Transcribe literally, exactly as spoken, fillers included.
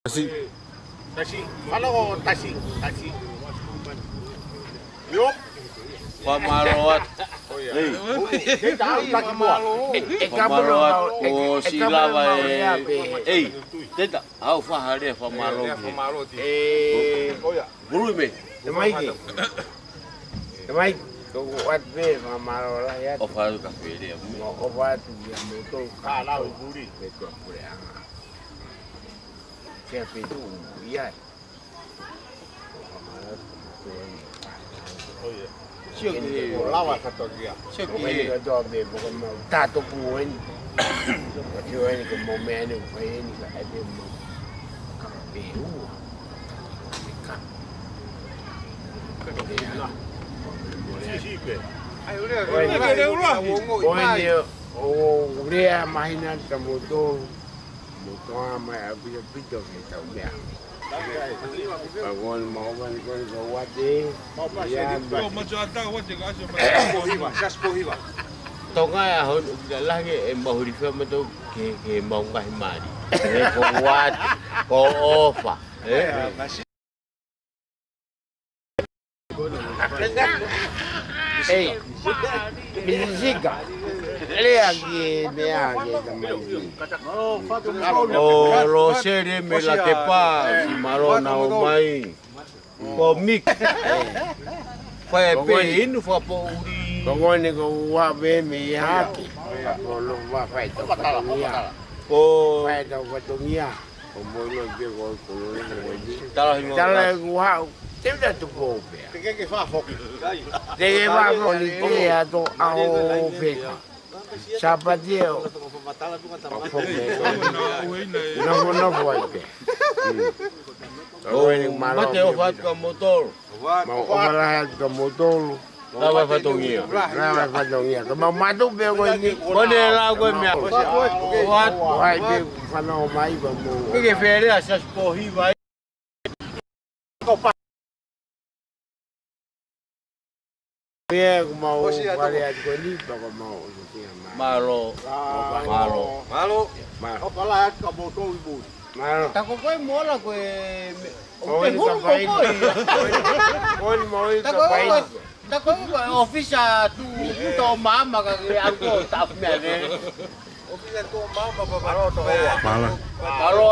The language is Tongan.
Tasi. Tasi. Halo, tasi. Tasi. Yo. Fakamālō atu. Ei. Teta au taki mua. Fakamālō atu. Ko si lava e. Ei. Teta au fakalea fakamālō. Fakamālō. E. Bulu me. E mai ke. E mai. Ko at be fakamālō lahi atu. ʻOfa atu ka fele. ʻOfa atu ia mo tō ka lau buli. Me tō pule anga. Kia pe tu ia. Sio ki he lava katokia. Sio ki he katoa me mo ko mau tato pu eni. Sio eni ko mau me eni ko eni ka ete mo ka pe u. Ka. Si, si pe. Ai, ule, ule, ule, ule, ule. Oi, io. O, ule a mahina ka mo to. Mo toa mai a pito pito ke tau mea. Pagoni mau vani koni ka wate. Ia, Ko macho ata wate ka aso mai. Pohiva, sas pohiva. Tonga e aho ni ʻoku ʻikai lava ke mahuli fea matou ke, ke mau ngaahi mali. Ko wate, ko ʻofa. E? Ei, Misi Sika, lea ki he meʻa ki he tamai. ʻO Losele mo Lakepa, si mālō na ō mai. Ko Miki. Fai pē inu fakapoʻuli. Ko ngone ko ua pē mei hake. Ko lo wa fai tau fatongia. Ko fai tau fatongia. Ko mo lo ke ko ko lo ko ni. Tala hingoa. Tala hingoa. Te mea tu po pē. Te ke ke fa foki. Te ke fa foki te ato a o feka. Sapati e o. Nofo nofo ai pē. Ko eni mālō mate ʻofa atu kia moutolu. Mau ʻofa lahi atu kia moutolu. Lava fatongia. Lava fatongia. Ka mau matu pē ko eni. Ko ne la ko e meʻa. ʻOfa atu. ʻOfa atu pē fanau mai pa mo. Ke ke fele a sas pohiva. Ia, ko mau fale atu ko ni, pa ko mau ʻosi kia ma. Mālō. Mālō. Mālō. Mālō. ʻOfa lahi atu kia moutolu i mui. Mālō. Ta ko koe mola ko e me-, ʻo Oi, te hulu ko kapai. Koe. Oi, mau i Ta ko kapai. Koe, ta ko koe ʻofisa tu, tu tō māma ka ke au ko ta mea ne. ʻOfisa tō māma pa pa. Mālō. Mālō.